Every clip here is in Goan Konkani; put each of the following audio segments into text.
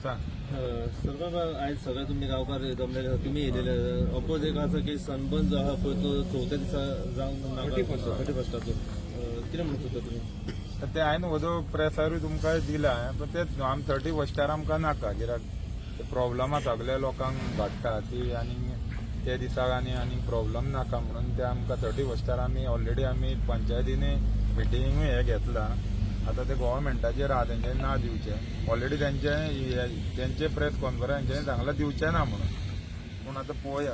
सांग. सरबाबा, आयज सगळे तुमी गांवकार जमलेले आसा, तुमी येयलेले. अपोज एक आसा की सनबर्न जो आहा पळय तो चवथ्या दिसा जावंक नाका, 31 कितें म्हणूंक सोदता तुमी? तर ते हांवें हो जो प्रेसरूय तुमकां दिला, पण ते आम 31 आर आमकां नाका, कित्याक ते प्रॉब्लमा सगल्या लोकांक घडटा ती आनी ते दिसाक आनी आनी प्रॉब्लम नाका म्हणून ते आमकां 31 आर आमी ऑलरेडी आमी पंचायतीनी मिटिंगूय हे घेतला. आतां ते गोवोरमेंटाचेर आहा, तेंच्यांनी ना दिवचें. ऑलरेडी तेंचे प्रेस कॉन्फरन्स तेंच्यांनी सांगलां दिवचें ना म्हणून, पूण आतां पळोवया.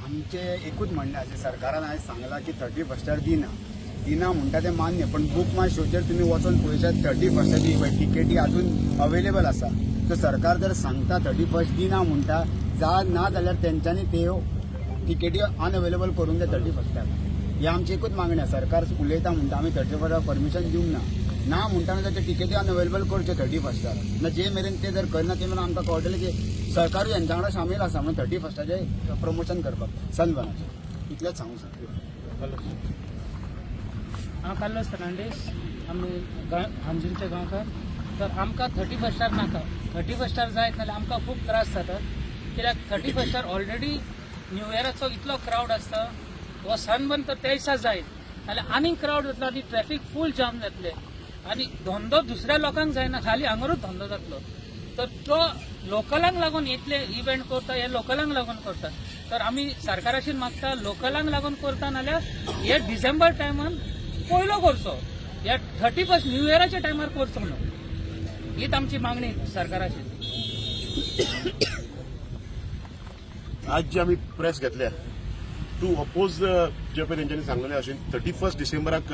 आमचें एकूच म्हणणें आसा, सरकारान आयज सांगलां की 31 आर दिना दिना म्हणटा तें मान्य, पण बूक माय शोचेर तुमी वचोन पळयशात, 31 आची तिकेटी अजून अवेलेबल आसा. सो सरकार जर सांगता 31 दिना म्हणटा जा ना जाल्यार तेंच्यांनी त्यो तिकेटी अनअवेलेबल करूंक जाय 31 आर. ही आमची एकूच मागणी आसा. सरकार उलयता म्हणटा आमी 31 आर परमिशन दिवंक ना ना म्हणटा जाल्यार ते तिकेटी अनअवेलेबल करच्यो 31 आर. ना जे मेरेन ते जर करना ते मेरेन आमकां कळटलें की सरकारूय हेंच्या वांगडा सामील आसा म्हणून 31 आचें प्रमोशन करपाक सनबर्नाचें. इतलेंच सांगूंक सोदता. हांव कार्लोस फर्नांडीस, आमी हांजूरचे गांवकार. तर आमकां 31 आर नाका. 31 आर जायत नाल्यार आमकां खूब त्रास जातात, कित्याक 31 आर ऑलरेडी न्यू इयराचो इतलो क्रावड आसता. हो सनबर्न तर त्या दिसा जायत नाल्यार आनीक क्रावड जातलो आनी ट्रॅफिक फूल जाम जातले आनी धंदो दुसऱ्या लोकांक जायना, खाली हांगारूच धंदो जातलो. तर तो लोकलांक लागून इतले इव्हेंट करता, हे लोकलांक लागून करता. तर आमी सरकाराशी मागता, लोकलांक लागून करता नाल्यार हे डिसेंबर टायमान पयलो करचो, ह्या 31 न्यू इयराच्या टायमार करचो न्हू. हीच आमची मागणी सरकाराशी. आज जे आमी प्रेस घेतल्या टू अपोज जे पळय तेंच्यांनी सांगलेलें अशें 31 डिसेंबराक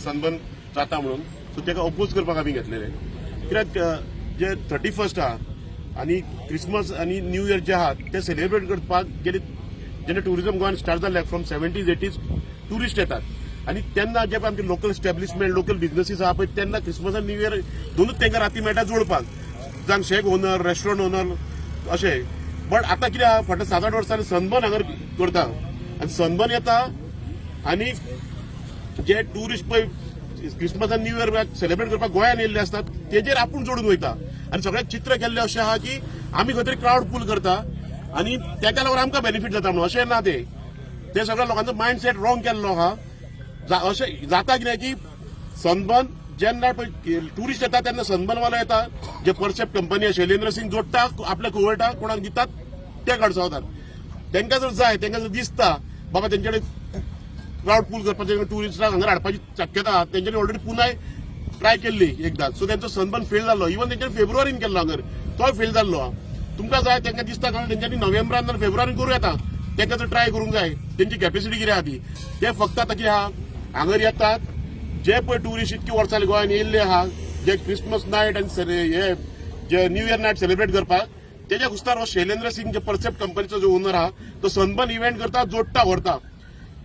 सनबर्न जाता म्हणून, सो ताका अपोज करपाक आमी घेतलेले. कित्याक जे 31 आहा आनी क्रिसमस आनी न्यू इयर जे आहा ते सेलिब्रेट करपाक गेले जेन्ना टुरिझम गोंयान स्टार्ट जाल्ले फ्रॉम 70s 80s tourist येतात आनी तेन्ना जे पळय आमचे लोकल स्टॅब्लिशमेंट, लोकल बिझनेसीस आहा पळय, तेन्ना क्रिसमस आनी न्यू इयर दोनूच तांकां राती मेळटा जोडपाक, जावं शॅक ओनर, रेस्टॉरंट ओनर अशें. बट आतां कितें आहा, फाटल्या 7-8 वर्सांनी सनबर्न हांगा करता आनी सनबर्न येता आनी जे टुरिस्ट पळय क्रिसमस आनी न्यू इयर सेलिब्रेट करपाक गोंयान येयल्ले आसतात तेजेर आपूण जोडून वयता आनी सगळ्याक चित्र केल्लें अशें आहा की आमी खंय तरी क्रावड पूल करता आनी तेका लागून आमकां बेनिफीट जाता म्हणून. अशें ना. ते ते सगळ्या लोकांचो मायंडसेट रॉंग केल्लो आहा. अशें जाता कितें की सनबर्न जेन्ना पळय टुरिस्ट येता तेन्ना सनबर्न वालो येता, जे परसेप्ट कंपनी शैलेंद्र सिंग जोडटा, आपल्या कुवटा कोणाक दितात ते कडसावतात. तांकां जर जाय, तांकां जर दिसता बाबा तेंचे कडेन क्रावड पूल करपाचे, टुरिस्टांक हांगा हाडपाची शक्यता आहा, तेंच्यांनी ऑलरेडी पुनाय ट्राय केल्ली एकदां, सो तेंचो सनबर्न फेल जाल्लो. इवन तेंच्यांनी फेब्रुवारीन केल्लो हांगर, तोय फेल जाल्लो आहा. तुमकां जाय, तांकां दिसता कारण तेंच्यांनी नोव्हेंबरान नाल्यार फेब्रुवारीन करूं येता. तांकां जर ट्राय करूंक जाय, तेंची कॅपेसिटी कितें आहा ती. ते फक्त आतां कितें आहा, हांगर येतात जे पळय टुरिस्ट इतकी वर्सां गोंयान येयल्ले आहा, जे क्रिसमस नायट आनी हे जे न्यू इयर नायट सेलिब्रेट करपाक, तेज्या कुस्तार हो शैलेंद्र सिंग जे परसेप्ट कंपनीचो जो ओनर आहा तो सनबर्न इव्हेंट करता, जोडटा, व्हरता.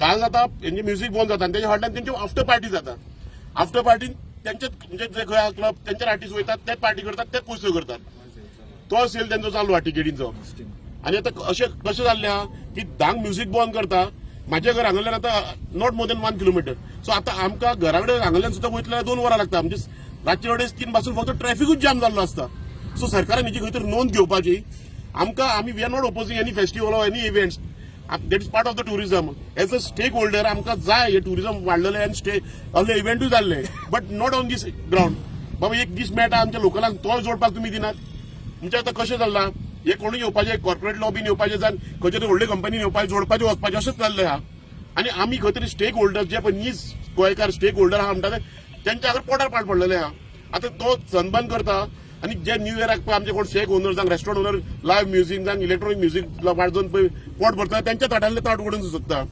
काल जाता तेंचे म्युझीक बंद जाता आनी तेच्या फाटल्यान तेंची आफ्टर पार्टी जाता. आफ्टर पार्टीन तेंचे म्हणजे जे खंय क्लब तेंचे आर्टिस्ट वयतात, ते पार्टी करतात, ते पयसो करतात. तो सेल तेंचो चालू आहा टिकेटींचो. आनी आतां अशें कशें जाल्लें आहा की 10 क म्युझीक बंद करता. म्हाज्या घर हांगाल्यान आतां not more than 1 kilometre. So आतां आमकां घरा कडेन हांगाल्यान सुद्दां वयतले 2 वरां लागता. म्हणजे रातचे 3:30 पासून फक्त ट्रॅफिकूच जाम जाल्लो आसता. सो सरकारान हेची खंय तरी नोंद घेवपाची. आमकां आमी we are not opposing any festival or any events. That is part of the tourism. As a stakeholder आमकां जाय हे टुरिझम वाडलेलें आनी स्टे असले इव्हेंटूय जाल्ले, but not on this ground. बाबा एक दीस मेळटा आमच्या लोकलांक, तोय जोडपाक तुमी दिनात. म्हणजे आतां कशें चल्लां हे, कोणूय येवपाचे, कॉर्पोरेट लॉबीन येवपाचे, जावन खंयच्या तरी व्हडले कंपनीन येवपाचे, जोडपाचे, वचपाचे, अशेंच चल्लें आहा. आनी आमी खंय तरी स्टेक होल्डर, जे पळय नीज गोंयकार स्टेक होल्डर आहा म्हणटा ते, तेंच्या हांगा पोटार पाड पडलेले आहा. आतां तो सनबर्न करता आनी जे न्यू इयराक पळय आमचे कोण शेक ओनर जावं रेस्टॉरंट ओनर लायव्ह म्युझीक जावं इलेक्ट्रॉनिक म्युझीक वाजोवन पळय पोट भरता, तेंच्या ताटांतले ताट उडून सोदता.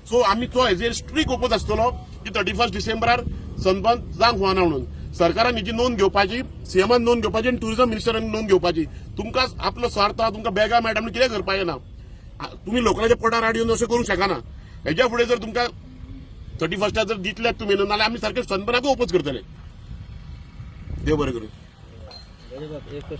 सो आमी तो हेजेर स्ट्रीक ओपोज आसतलो की 31 डिसेंबरार सनबर्न जावंक फावना म्हणून. सरकारान हेची नोंद घेवपाची, सीएमान नोंद घेवपाची आनी टुरिझम मिनिस्टरान नोंद घेवपाची. तुमकां आपलो स्वार्थ आहा, तुमकां बॅगां मेळटा म्हणून कितें करपाचें ना. तुमी लोकांच्या पोटार आड येवन अशें करूंक शकना. हेज्या फुडें जर तुमकां 31 आर जर दितले तुमी न्हू, नाल्यार आमी सारके सनबर्नाकूय ओपोज करतले. देव बरें करूं. एक